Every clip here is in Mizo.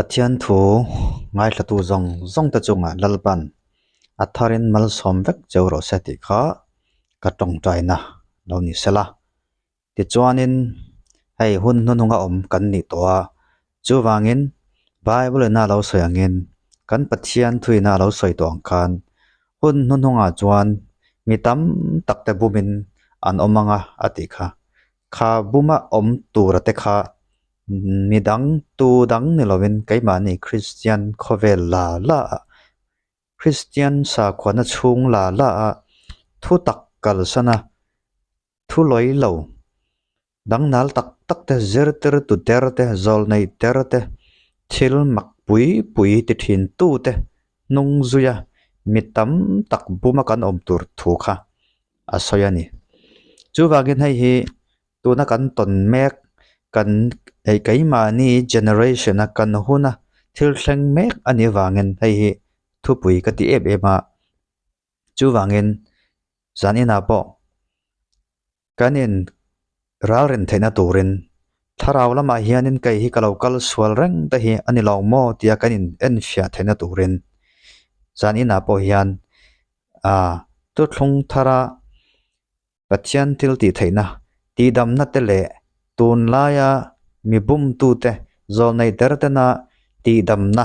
Pathian thu ngaithlatu zawng zawng te chungah Lalpan a tharin malsawm vek cheu rawh se tih kha ka tawngtaina lo ni sela. Tichuanin hei hun hnuhnunga awm kan nih tawh a, chuvangin Bible ina lo sawi angin kan Pathian thuina a lo sawi tawh ang khan hun hnuhnungah chuan mi tam tak te bumin an awm ang a a tih kha. Kha buma awm tura te kha mi dang tu dang ni lovin keimahni Kristian khawvel la la ah Kristian sakhuana chhung la la ah thu tak kalsan a thu lawi lo dangnal tak tak te zirtir tu der te zawl nei der te thil mak pui pui ti thin tu te hnung zui a mi tam tak buma kan awm tur thu kha a sawi a ni. Chuvangin hei hi tuna kan tawn mek kan hei keimahni generation a kan huna thil thleng mek a nih avangin hei hi thupui ka ti em em a. Chuvangin zan inah pawh kan in ralrin theihna turin thlarau lamah hianin kei hi ka lo kal sual reng te hi a ni lo maw tia kan in enfiah theihna turin zan inah pawh hian ah thuthlung thara Pathian thil tih theihna tihdamna te leh tunlaia mi bumtute zawlnei der tena tihdamna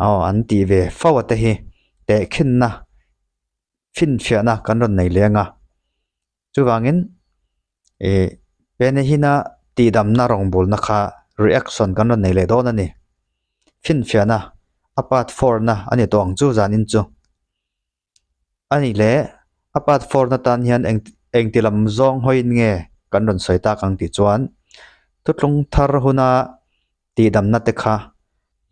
aw an tih ve fo a te hi tehkhinna finfiahna kan rawn nei leng a chuvangin ih penehina tihdamna rawngbawlna kha reaction kan rawn nei leh dawn a ni finfiahna a part four na a ni tawh ang chu zanin chu a nih leh a part four na tan hian eng engti lam zawng hawiin nge kan rawn sawi tak ang tih chuan thuthlung thar huna tihdamna te kha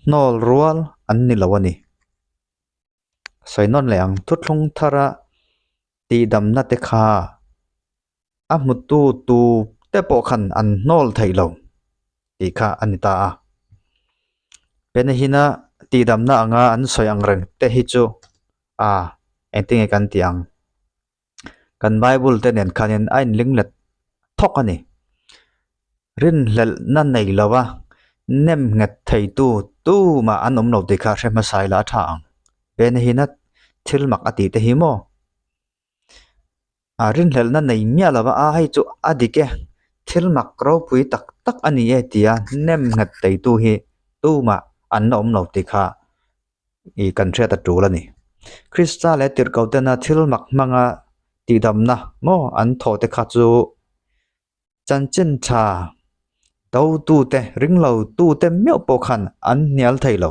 hnawl rual an ni lo a ni. Sawi nawn leh ang thuthlung thara tihdamna te kha a hmutu tu te pawh khan an hnawl theih lo tih kha a ni ta a. Penahina tihdamna anga an sawi ang reng te hi chu a engtin nge kan tih ang. Kan Bible te nen khanin a inling let thawk a ni. Rinhlelhna nei lova nem nghet theitu tumah an awm lo tih kha hre hmasa ila a tha ang. Benahina thil mak a tih te hi maw? A rinhlelhna nei miah lova a hei chu a dik e, thil mak ropui tak tak a ni e tia nem nghet theitu hi tumah an la awm lo tih kha ih kan hriat a tul a ni. Krista leh tirhkohtena thil mak hmanga tihdamna maw an thawh te kha chu chanchin tha dotute ring lo tute meuh pawh khan an hnial thei lo.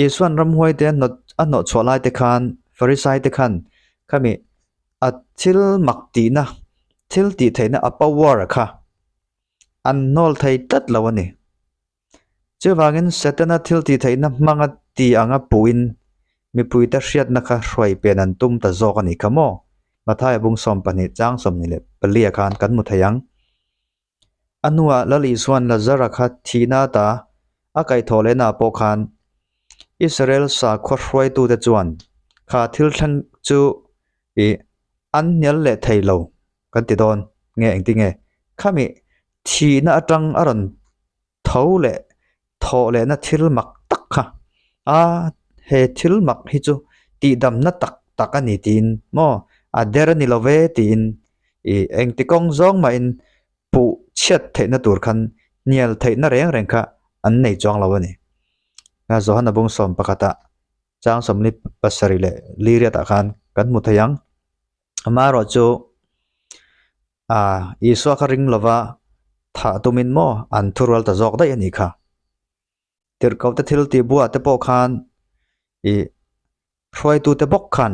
Isuan ramhuai te a hnawh chhuah lai te khan Farisai te khan khami a thil mak tihna thil tih theihna a power kha an hnawl thei tlat lo a ni. Chuvangin Setana thil tih theihna hmanga ti anga puhin mipuite hriatna kha hruai pen an tum ta zawk a nih kha maw? Mathaia bung 12 chang 24 khan kan hmu thei ang. A hnuah Lal Isuan Lazara kha thihna ata a kaihthawh lehnaah pawh khan Israel sakhua hruaitute chuan kha thil thleng chu ih an hnial leh thei lo kan ti dawn nge engtinge khami thihna atang a rawn tho leh thawh lehna thil mak tak kha a he thil mak hi chu tihdamna tak tak a ni tiin maw a der a ni lo ve tiin ih engti kawng zawng mahin puh chhiat theihna tur khan hnial theihna reng reng kha an nei chuang lo a ni. Johana bung sawm pakhatah chang sawmli pasarih leh li riatah khan kan hmu thei ang. Amaherawh chu ah Isua kha ring lova thah tumin maw an thurual ta zawk daih a nih kha. Tirhkoh te thil tih buah te pawh khan ih hruaitu te bawk khan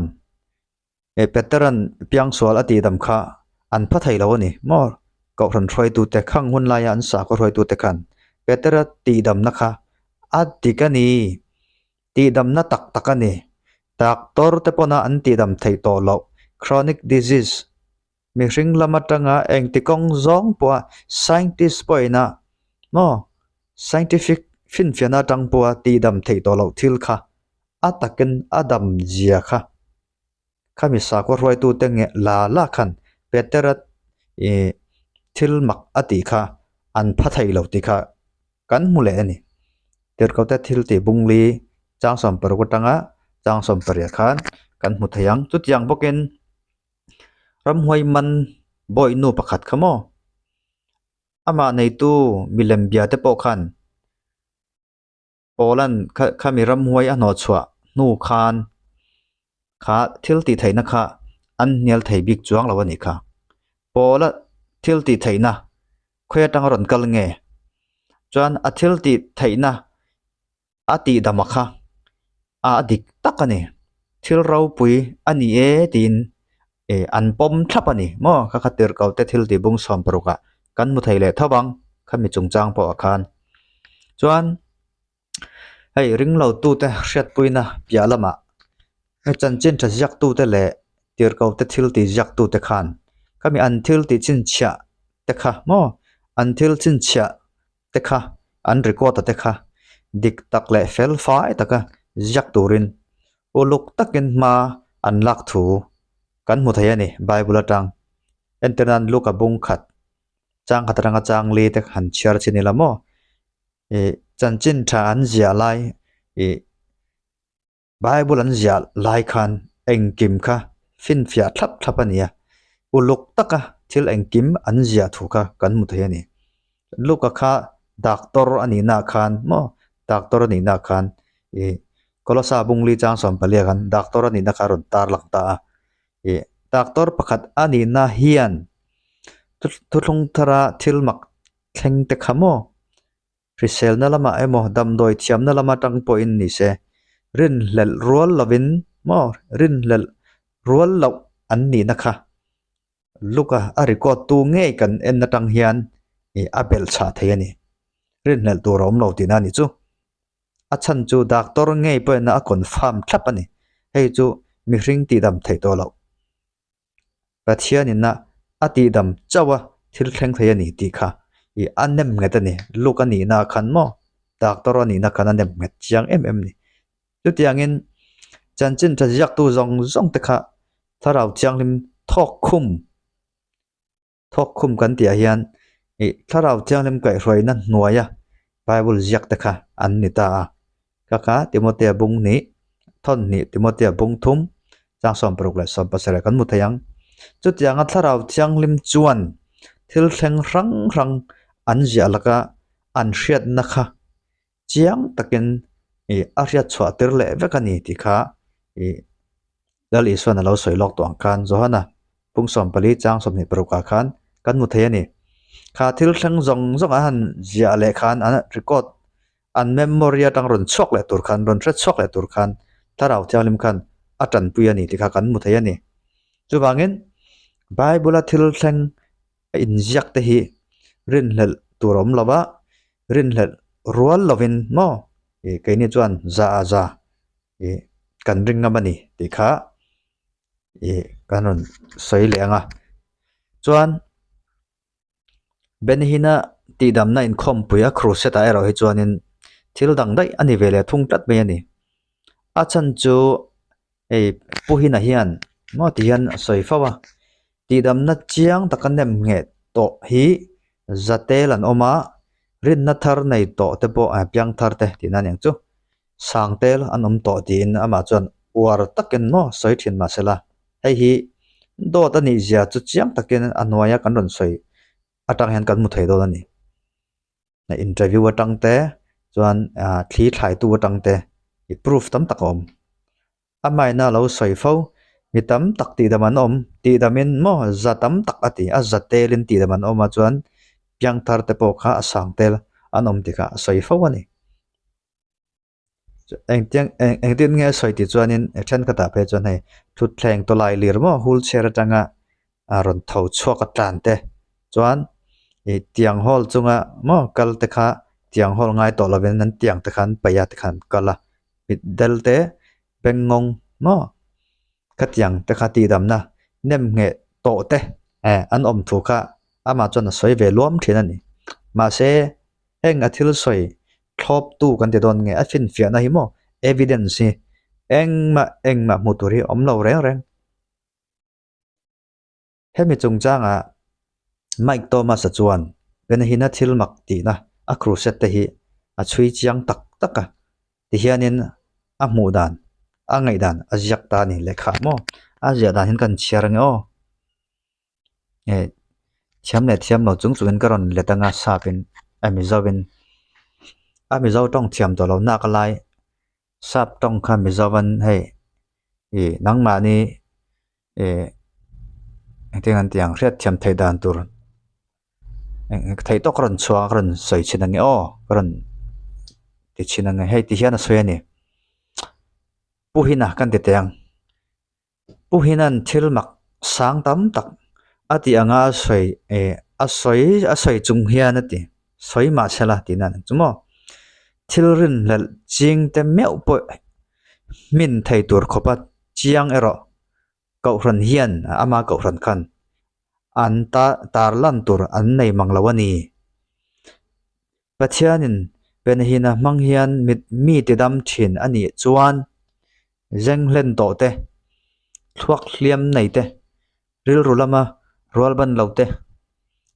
eh Petera'n piangsual a tihdam kha an pha thei lo a ni maw. Kohhran hruaitu te khang hun laia an sakhaw hruaitu te khan Petera tihdamna kha a dik a ni. Tihdamna tak tak a ni. Doctor te pawna an tihdam theih tawh loh chronic disease mihring lam atanga engti kawng zawng pawha scientist pawhina maw scientific finfiahna atang pawha tihdam theih tawh loh thil kha a takin a dam zia kha khami sakhaw hruaitute nge la la khan Petera ih thil mak a tih kha an pha thei lo tih kha kan hmu leh a ni. Tirhkote thil tih bungli chang 60 atanga chang 80 khan kan hmu thei ang. Chutiang bawkin ramhuai man bawihnu pakhat kha maw amah neitu milem bia te pawh khan Poland khami ramhuai a hnawhchhuah hnu khan kha thil tih theihna kha an hnial thei bik chuang lo a nih kha. Paula thil tih theihna khawi atanga rawn kal nge? Chuan a thil tih theihna a tih dama kha a dik tak a ni. Thil ropui a ni e tiin an pawm thlap a ni maw? Kha kha tirhkote thil tih bung 60 ah kan hmu thei leh tho ang khami chungchang pawh ah khan. Chuan hei ring lo tute hriatpuina piah lamah hei chanchin tha ziak tute leh tirhkote thil tih ziak tute khan khami an thil tih chhinchhiah te kha maw an thil chhinchhiah te kha an record a te kha dik tak leh fel fai taka ziak turin uluk takin hma an lak thu kan hmu thei a ni Bible atang entir nan Luka bung khat chang khat atanga chang li te han chhiar chin ila maw ih chanchin tha an ziah lai ih Bible an ziah lai khan engkim kha finfiah thlap thlap a ni a, uluk taka thil engkim an ziah thu kha kan hmu thei a ni. Luka kha doctor a nih nah khan maw doctor a nih nah khan ih Kolosa bungli chang 14 khan doctor a nihna kha a rawn tar lang ta a, ih doctor pakhat a nihna hian thuthlung thara thil mak thleng te kha maw Hriselna lamah emaw damdawi thiamna lam atang pawhin ni se, rinhlelh rual lovin maw rinhlelh rual loh an nihna kha Luka a record tu ngei kan en atang hian ih a belh chhah thei a ni. Rinhlelh tur a awm lo tihna a ni chu. A chhan chu doctor ngei pawhin a confirm thlap a ni. Hei chu mihring tihdam theih tawh loh. Pathianina a tihdam chauh a thil thleng thei a ni tih kha ih a nem nghet a ni. Luke a nihna khan maw doctor a nihna khan a nem nghet chiang em em a ni. Chutiangin chanchin tha ziaktu zawng zawng te kha thlarau thianghlim thawk khum thawk khum kan tih ah hian ih thlarau thianghlim kaihhruaina hnuaia Bible ziak te kha an ni ta a. Ka kha Timothea bung hnih, thawn hnih Timothea bung thum, chang 60 leh 70 kan hmu thei ang. Chutianga thlarau thianghlim chuan thil thleng hrang hrang an ziah laka an hriatna kha chiang takin ih a hriat chhuah tir leh vek a ni tih kha ih Lal Isuan a lo sawi lawk tawh ang khan Johana pung 14 chang 26 ah khan kan hmu thei a ni. Kha thil thleng zawng zawng an han ziah leh khan an record an memory atang rawn chhuak leh tur khan rawn hre chhuak leh tur khan thlarau thianghlim khan a tanpui a ni tih kha kan hmu thei a ni. Chuvangin Bible a thil thleng a inziak te hi rinhlelh tur a awm lo va, rinhlelh rual lovin maw ih keini chuan za a za ih kan ring ngam a ni tih kha ih kan rawn sawi leh ang a. Chuan Benhina tihdamna inkhawmpui a crusade ah erawh hi chuanin thil dang daih a ni ve leh thung tlat mai a ni. A chhan chu hei Pu Hina hian maw ti hian a sawi fo a, tihdamna chiang taka nem ngheh tawh hi zatel an awm a, rinna thar nei tawh te pawh a piang thar te tihna a ni ang chu. Sangtel an awm tawh tiin amah chuan uar takin maw sawi thin mahsela hei hi dawt a nih zia chu chiang takin a hnuaia kan rawn sawi atang hian kan hmu thei dawn a ni. Interview atang te chuan thli thlaitu atang te i proof tam tak a awm. Amaina lo sawi fo mi tam tak tihdam an awm tihdamin maw za tam tak a ti a za telin tihdam an awm a chuan piangthar te pawh kha a sang tel an awm tih kha a sawi fo a ni. Engtiang eng engtin nge a sawi tih chuanin thenkhatah phei chuan hei thutthleng tawlai lir maw wheelchair atanga a rawn tho chhuak a tlan te chuan ih tiang hall chunga maw kal te kha tiang hall ngai tawh lovin an tiang te kha an paih a tikhan kal a mit del te bengngawng maw khatiang te kha tihdamna nem ngheh tawh te eh an awm thu kha amah chuan a sawi ve luam thin a ni mahse heng a thil sawi thlawp tu kan ti dawn nge a finfiahna hi maw evidence hi engmah engmah hmuh tur hi a awm lo reng reng. Hemi chungchangah Mike Thomas-a chuan Benahina thil mak tihna a crusade te hi a chhui chiang tak tak a tihianin a hmuh dan a ngaihdan a ziak ta a ni lehkha maw a ziah dan hian kan chhiar ang e aw eh thiam leh thiam lo chung chungin ka rawn let anga sap in a mizo in a mizo tawng thiam tawh lo nak lai sap tawng kha mizo an hei ih nangmahni ih engtin an tih ang hriat thiam theih dan tur theih tawk ka rawn chhuah a ka rawn sawi chhin ang e aw ka rawn ti chhin ang e hei ti hian a sawi a ni pu hina kan ti teh ang pu hinan thil mak sang tam tak a tih anga a sawi eh a sawi a sawi chung hian a ti sawi mahsela tih nan chu maw thil rinhlelh ching te meuh pawh hmin thei tur khawpa chiang erawh Kohhran hian ama kohhran khan an ta tarlan tur an nei mang lo a ni. Pathianin Benhina hmang hian mit mi tidam thin a nih chuan Zenghlen tawh te, thluak hliam nei te, rilru lama rualban lo te,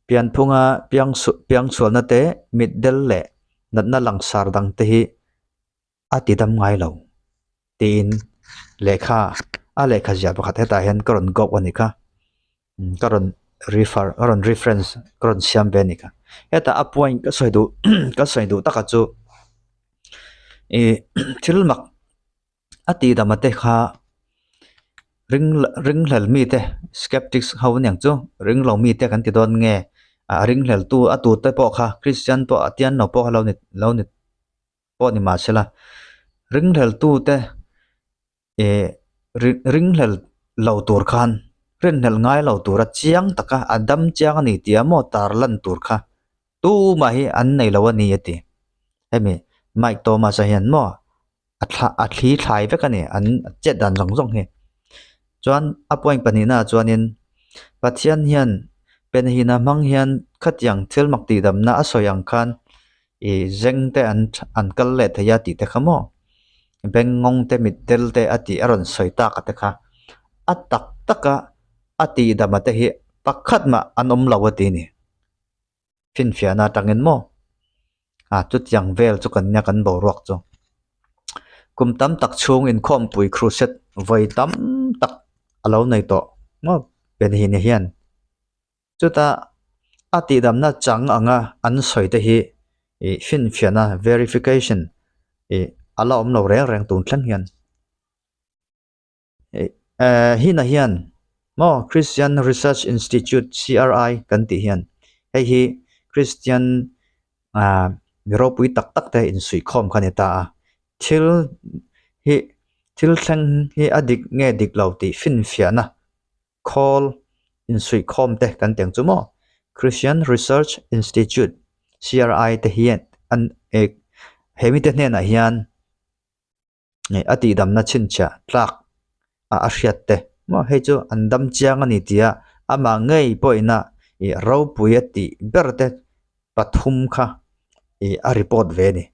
pianphunga piang piangsualna te, mitdel leh natna langsar dang te hi a ti dam ngai lo tiin lehkha a lehkha ziah pakhat hetah hian ka rawn go a ni kha ka rawn refer ka rawn reference ka rawn siam ve a ni kha hetah a point ka sawi duh ka sawi duh taka chu ih thil mak a tih dam te kha ring ringhlel mite skeptics ho aniang chu ringlo mite kan ti dawn nge a ringhlel tu a tute pawh kha christian pawh a tian lo pawh kha lo ni lo ni. pawh ni mahsela ringhleltute ih ringhlel lo tur khan rinhlelh ngai lo tura chiang taka a dam chiang a ni tih a maw tar lan tur kha tumah hi an nei lo a ni a ti hemi Mike Thomas a hian maw a thla a thli thlai vek a ni an chet dan zawng zawng hi chuan a point pahnihna ah chuanin Pathian hian penhina hmang hian khatiang thil mak tihdamna a sawi ang khan. Ih zeng te an an kal leh thei a tih te kha maw bengngawng te mit tel te a tih a rawn sawi tak a te kha a tak tak a a tih dam a te hi pakhat mah an awm lo a ti ni finfiahna atangin maw a chutiang vel chu kan nia kan boruak chu kum tam tak chhung inkhawmpui crusade vawi tam tak a lo nei tawh maw penhine hian. Chutah a tihdamna chang anga an sawi te hi ih finfiahna, verification, ih a la awm lo reng reng tun thleng hian. Ih eh hina hian maw Christian Research Institute, CRI, kan tih hian hei hi Christian ah mi ropui tak tak te insuihkhawm kha a ni ta a. Thil hi thil thleng hi a dik nge dik lo tih finfiahna khawl insuihkhawm te kan teng chu maw Christian Research Institute, CRI, te hian an eh he mite hnenah hian eh a tihdamna chhinchhiah tlak a a hriat te maw hei chu an dam chiang a ni tia amah ngei pawhina ih ropui a tih ber te pathum kha ih a report ve a ni.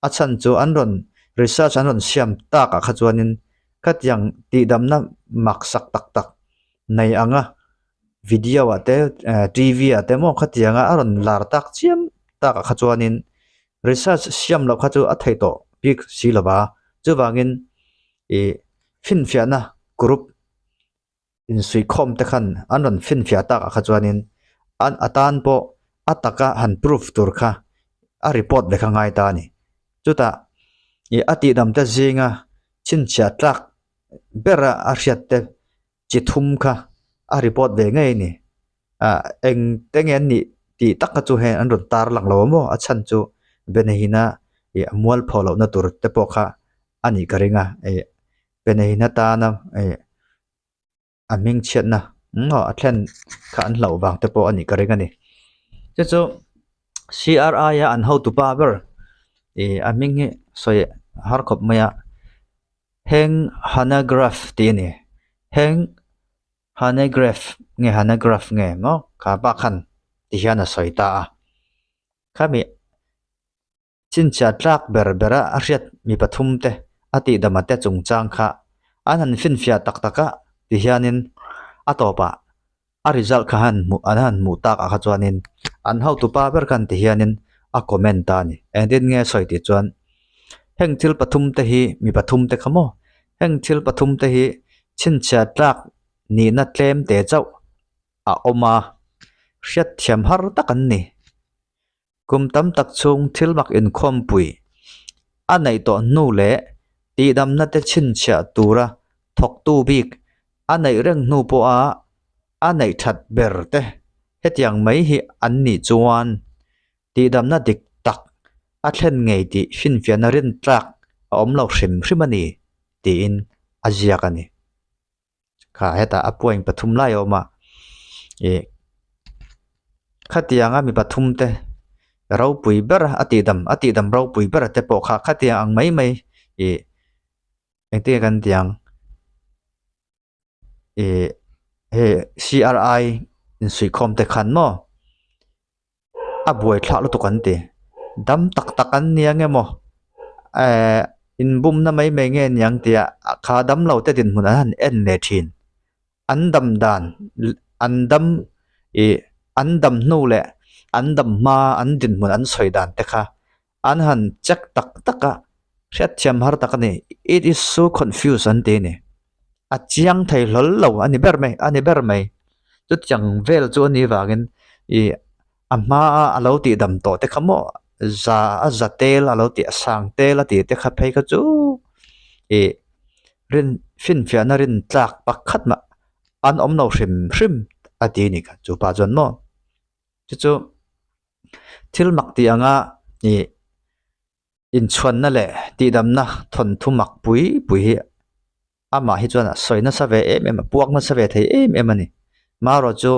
A chhan chu an rawn research an rawn siam tak ah kha chuanin khatiang tihdamna mak sak tak tak nei anga video ah te eh T_V ah te maw khatianga a rawn lar tak chiam tak ah kha chuanin research siam loh kha chu a theih tawh bik si lo va chuvangin ih finfiahna group insuihkhawm te khan an rawn finfiah tak ah kha chuanin an atan pawh a taka han proof tur kha a report ve kha ngai ta a ni chutah ih a tihdam te zinga chhinchhiah tlak bera a hriat te chi thum kha a report ve ngei a ni ah eng te nge an nih tih tak kha chu hei an rawn tar lang lo a maw a chhan chu Benahina ih a mualpho lohna tur te pawh kha a nih ka ring a ih. Penehina tana ih a hming chhiatna ngaw a thlen kha an hlauh vang te pawh a nih ka ring a ni. Chu chu CRI a an hotu pa ber ih a hming hi sawi har khawp mai a Heng Hanegraaff tih a ni. Heng Hanegraaff nge Hanegraaff nge maw kha pa khan ti hian a sawi ta a. Khami Chinchhiah tlak ber bera a hriat mi pathum te a tihdama te chungchang kha an han finfiah tak tak a ti hianin a tawpah a result kha han hmuh an han hmuh tak ah kha chuanin an hotupa ber khan ti hianin a comment ta a ni. Engtin nge a sawi tih chuan. Heng thil pathum te hi mi pathum te kha maw? Heng thil pathum te hi chhinchhiah tlak nihna tlem te chauh a awm a, hriatthiam har tak an ni. Kum tam tak chhung thil mak inkhawmpui a neih tawh hnu leh tihdamna te chhinchhiah tura thawktu bik a neih reng hnu pawha a neih that ber te hetiang mai hi an nih chuan tihdamna dik tak a thlen ngei tih finfiahna rintlak a awm lo hrim hrim a ni tiin a ziak a ni. Kha hetah a point pathum lai a awm a ih khatianga mi pathum te ropui ber a tihdam a tihdam ropui ber te pawh kha khatiang ang mai mai ih engtin nge kan tih ang ih hei C_R_I insuihkhawm te khan maw a buai thlak lutuk an ti dam tak tak an nia nge maw ehh inbumna mai mai nge niang tia kha damlo te dinhmun an han en leh thin an dam dan an dam ih an dam hnu leh an dam hma an dinhmun an sawi dan te kha an han check tak tak a hriatthiam har tak a ni it is so confused an ti a ni a chiang thei hlawl lo a ni ber mai a ni ber mai chutiang vel chu a nih vangin ih a hma a a lo tih dam tawh te kha maw za a za tel a lo tih a sang tel a tih te kha phei kha chu ih rin finfiahna rin tlak pakhat mah an awm lo hrim hrim a ti a ni kha chupa chuan maw chu chu. Thil mak tih anga ih inchhuanna leh tihdamna thawnthu mak pui pui hi amah hi chuan a sawi nasa ve em em a, puak nasa ve thei em em a ni. Marawh chu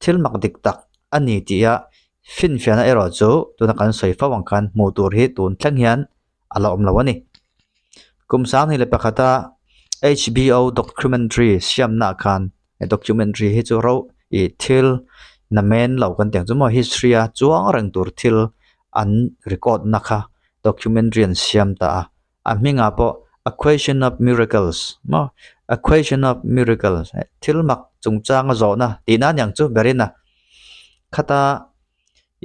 thil mak dik tak a ni tih a finfiahna erawh chu tuna kan sawi fo ang khan hmuh tur hi tun thleng hian a la awm lo a ni. Kum 2001 a HBO documentary siamnaah khan he documentary hi chu ro ih thil namen lo kan tih ang chu maw history a chuang reng tur thil an record na kha documentary an siam ta a a hmingah pawh a question of miracles maw a question of miracles thil mak chungchanga zawhna tih nan ang chu berin a khata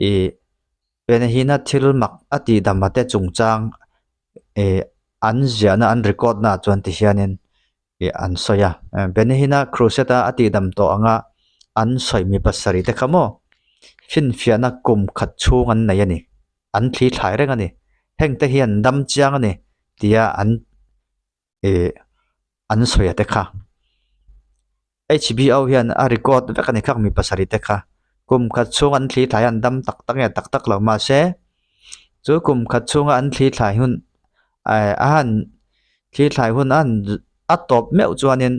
ih Penahina thil mak a tih dam ate chungchang ih an ziahna an record na ah chuan ti hianin ih an sawi a Benihina crusade a a tihdam tawh anga an sawi mi pasarih te kha maw finfiahna kum khat chhung an nei a ni an thli thlai reng a ni heng te hian dam chiang a ni tia an ih an sawi a te kha H_B_O hian a record vek a ni khak mi pasarih te kha kum khat chhung an thli thlai a an dam tak tak nge tak tak lo mahse chu kum khat chhunga an thli thlai hun eh a han thli thlai hun a han a tawp meuh chuanin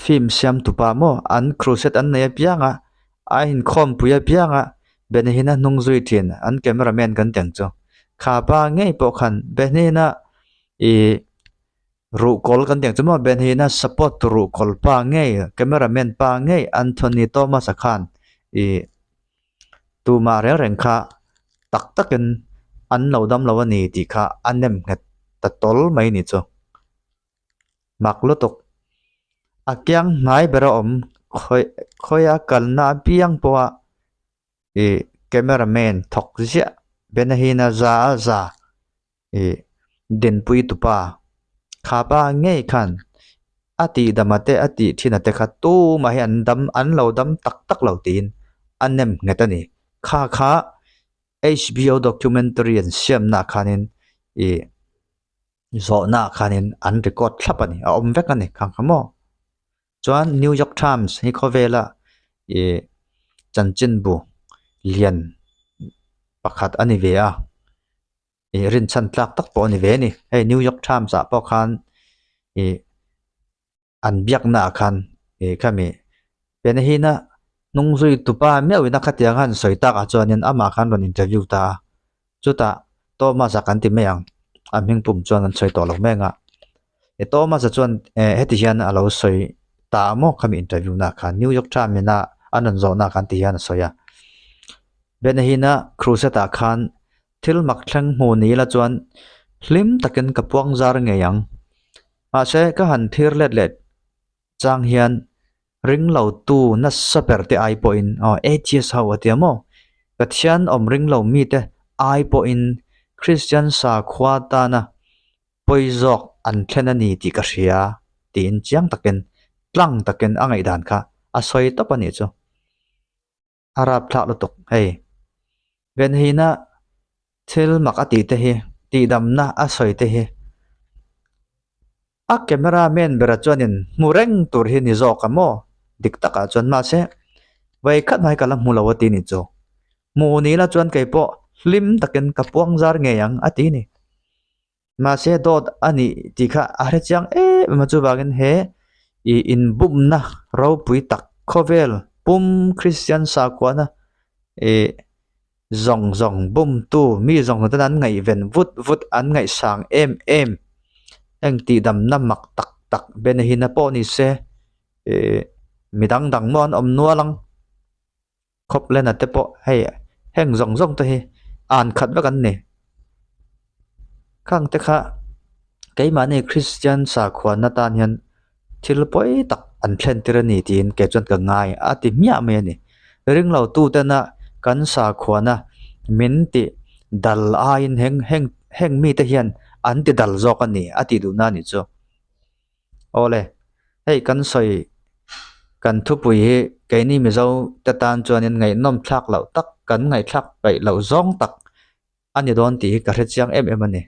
film siam tupa maw an crusade an nei apiang a a inkhawmpui apiang a Benihina hnung zui thin an camera man kan tih ang chu kha pa ngei pawh khan Benihina ih. Ruhkawl kan tih ang chu maw Benhina support tu ruhkawl pa ngei camera man pa ngei Anthony Thomas a khan ih tumah reng reng kha tak takin an lo dam lo a ni tih kha a nem nghet ta tawl mai ni chu mak lutuk a kiang hnai ber a awm khawi khawia kalna apiang pawha ih camera man thawk ziah Benhina za a za. Ih Dinpui tupa kha pa ngei khan a tihdam a te a tih thin a te kha tumah hi an dam an lo dam tak tak lo tiin a nem nghet a ni. Kha kha H_B_O documentary an siamna ah khanin ih zawhna ah khanin an record thlap a ni a awm vek a ni khang kha maw. Chuan New York Times hi khawvela ih chanchinbu lian pakhat a ni ve a. Ih rinchhan tlak tak pawh a ni ve a ni hei New York Times ah pawh khan ih an biakna ah khan ih khami Penahina hnung zui tupa meuh in a khatiang a han sawi tak ah chuanin amah khan rawn interview ta a chutah Thomas a kan ti mai ang a hming pum chuan an sawi tawh lo mai ang a ih Thomas a chuan eh heti hian a lo sawi ta a maw khami interview na ah khan New York Times in a an rawn zawhna ah khan ti hian a sawi a Benahina crusade ah khan Thil mak thleng hmu ni ila chuan hlim takin ka puang zar ngei ang. Mahse ka han thir let leh chang hian ring lo tu nasa ber te ai pawhin aw atheist ho a tia maw? Pathian awm ring lo mite ai pawhin Kristian sakhua tana pawi zawk an thlen a ni tih ka hria tiin chiang takin tlang takin a ngaihdan kha a sawi tawp a nih chu. A rapthlak lutuk hei. Venhina thil mak a tih te hi tihdamna a sawi te hi a camera man bera chuanin hmu reng tur hi ni zawk a maw dik takah chuan mahse vawikhat hmai ka la hmu lo a ti ni chu. Hmu ni la chuan kei pawh hlim takin ka puang zar ngei ang a ti ni. Mahse dawt a nih tih kha a hre chiang em em a chuvangin he ih inbumna ropui tak khawvel pum Kristian sakhuana ih zawng zawng bumtu mi zawng zawng ten an ngaihven vut vut an ngaihsang em em heng tihdamna mak tak tak Benihina pawh ni se ih midang dang maw an awm nual ang. Khawplena te pawh hei heng zawng zawng te hi an khat vek an ni. Khang te kha keimahni Kristian sakhuana tan hian thil pawi tak an thlen tir a ni tiin kei chuan ka ngai a ti hmiah mai a ni. Ringlo tu tena kan sakhuana min tih dal aiin heng heng heng mite hian an ti dal zawk a ni a tih duhna a nih chu. Awle, hei kan sawi kan thupui hi keini Mizo te tan chuanin ngaihnawm thlak loh tak, kan ngaihthlak peih loh zawng tak a ni dawn tih hi ka hre chiang em em a ni.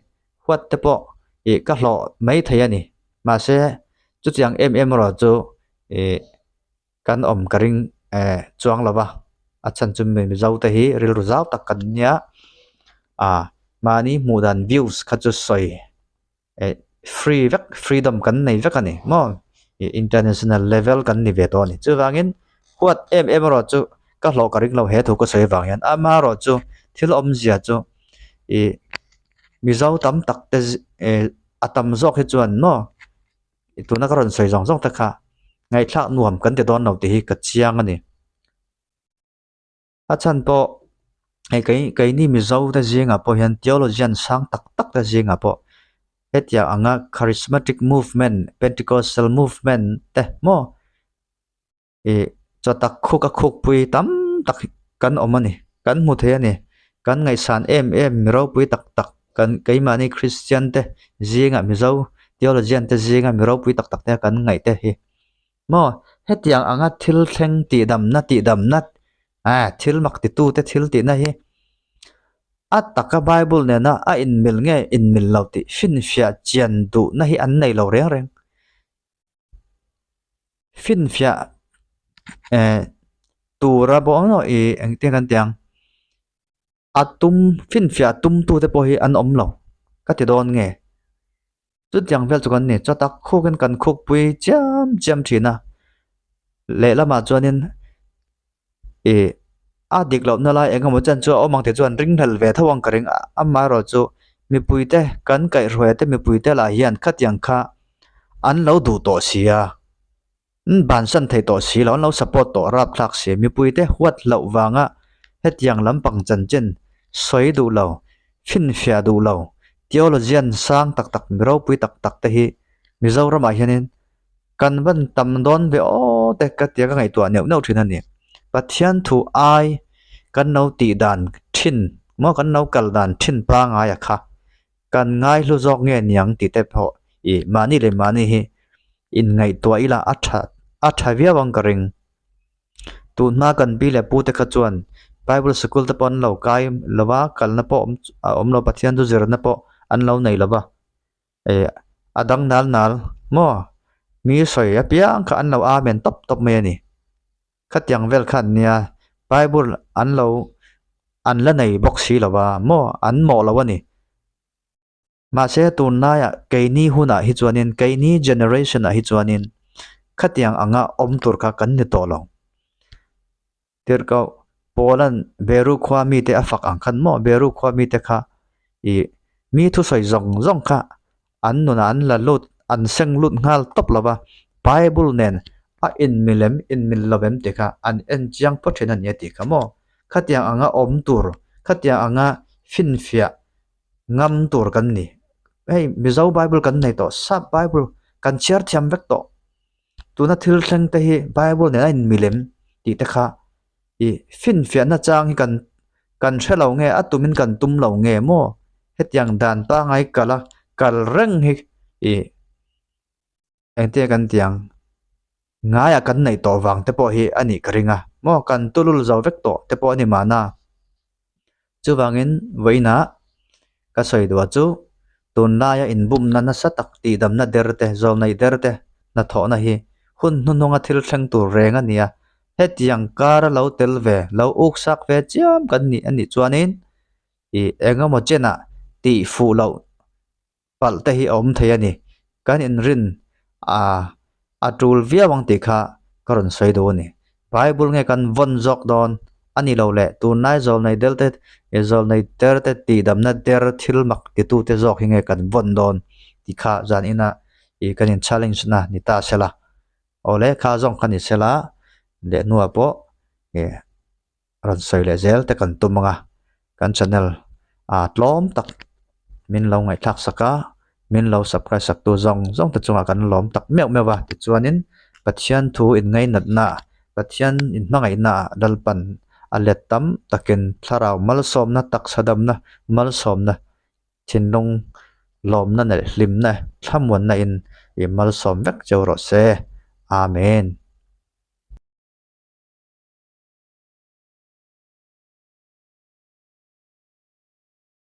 Huat te pawh ih ka hlawh mai thei a ni. Mahse, chutiang em em erawh chu ih kan awm ka ring eh chuang lo va, a chhan chu Mizo te hi rilru zau tak kan nia. Ah mahni hmuh dan views kha chu sawi. eh free vek freedom kan nei vek a ni maw ih international level kan ni ve tawh a ni chuvangin huat em em erawh chu ka hlawh ka ring lo he thu ka sawi avang hian amaherawh chu thil awmzia chu ih mizo tam tak te eh a tam zawk hi chuan maw tuna ka rawn sawi zawng zawng te kha ngaihthlak nuam kan ti dawn lo tih hi ka chiang a ni. A chhan pawh hei kei keini Mizo te zingah pawh hian theologian sang tak tak te zingah pawh hetiang anga charismatic movement pentecostal movement te maw ih chaw tak khuk a khuk pui tam tak kan awm a ni kan hmu thei a ni kan ngaihsan em em mi ropui tak tak kan keimahni Christian te zingah Mizo theologian te zinga mi ropui tak tak te kan ngaih te hi. Maw, hetiang anga thil thleng tihdamna tihdamna ah thil mak titute thil tihna hi a taka Bible nena a inmil nge inmil lo tih finfiah chian duhna hi an nei lo reng reng. Finfiah eh tura pawh emaw ih engtin kan ti ang a tum finfiah tumtute pawh hi an awm lo ka ti dawn nge. Chutiang vel chu kan ni chawtak khukin kan khukpui chiam chiam thin a, lehlamah chuanin ih a dik lohna lai eng emaw chen chu a awm ang tih chuan ringhlel ve tho ang ka ring a, amaherawhchu mipuite kan kaihhruai te mipuite lah hian khatiang kha an lo duh tawh si a, an bansan thei tawh si lo, an lo support tawh rapthlak si, mipuite huat hlauh vanga hetiang lampang chanchin sawi duh lo, finfiah duh lo, theologian sang tak tak mi ropui tak tak te hi Mizoramah hianin kan van tam dawn ve aw te ka tia ka ngaihtuah neuh neuh thin a ni. Pathian thu ai kan lo tih dan thin maw kan lo kal dan thin pangaia kha kan ngaihlu zawk nge niang tih te pawh ih mahni leh mahni hi inngaihtuah ila a tha a tha viau ang ka ring. Tun hma kan pi leh pu te kha chuan Bible sikul te pawh an lo kai lo va, kalna pawh awm a awm lo Pathian chu zirna pawh an lo nei lo va, eh a dang nal nal maw mi sawi apiang kha an lo amen tawp tawp mai a ni. Khatiang vel khan nia Bible an lo an la nei bawk si lo va maw an mawh lo a ni. Mahse tunlaiah keini hunah hi chuanin keini generation ah hi chuanin khatiang anga awm tur kha kan ni tawh lo. Tirhkoh Paula'n Beru khua mite a fak ang khan maw Beru khua mite kha ih mi thusawi zawng zawng kha an nunah an la lut an seng lut nghal tawp lo va, Bible nen a inmil em inmil lo em tih kha an en chiang phawt thin a ni a tih kha maw. Khatiang anga awm tur khatiang anga finfiah ngam tur kan ni. Hei Mizo Bible kan nei tawh, Sap Bible kan chhiar thiam vek tawh. Tuna thil thleng te hi Bible nen a inmil em tih te kha ih finfiahna chang hi kan kan hre lo nge a tumin kan tum lo nge maw? Hetiang dan pangai kal a kal reng hi ih engtia kan tih ang ngaia kan neih tawh vang te pawh hi a nih ka ring a maw kan tulul zo vek tawh te pawh a ni mahna. Chuvangin vawiinah ka sawi duh chu tunlaia inbumna nasa tak tihdamna der te zawlnaih der te hnathawhna hi hun hnuhnunga thil thleng tur reng a ni a, hetiang kara lo tel ve lo uksak ve chiam kan nih a nih chuanin ih eng emaw chenah tih fuh loh palh te hi a awm thei a ni. Kan inrin a a tul viau ang tih kha ka rawn sawi duh a ni. Bible nge kan vawn zawk dawn a ni lo le tunlai zawlnei del te zawlnei der te tihdamna der thil mak titu te zawk hi nge kan vawn dawn tih kha zan ina ih kan in challenge na ni ta sela. Awle kha zawng kha ni sela leh hnuah pawh ih rawn sawi leh zel te kan tum ang a, kan channel ah tlawm tak min lo ngaihthlak sak a, min lo subscribe sak tu zawng zawng te chungah kan lawm tak meuh meuh a, tichuanin Pathian thu in ngainatna Pathian in hmangaihna ah Lalpan a let tam takin thlarau malsawmna taksa damna malsawmna thinlung lawmna leh hlimna thlamuanna in i malsawm vek cheu rawh se. Amen.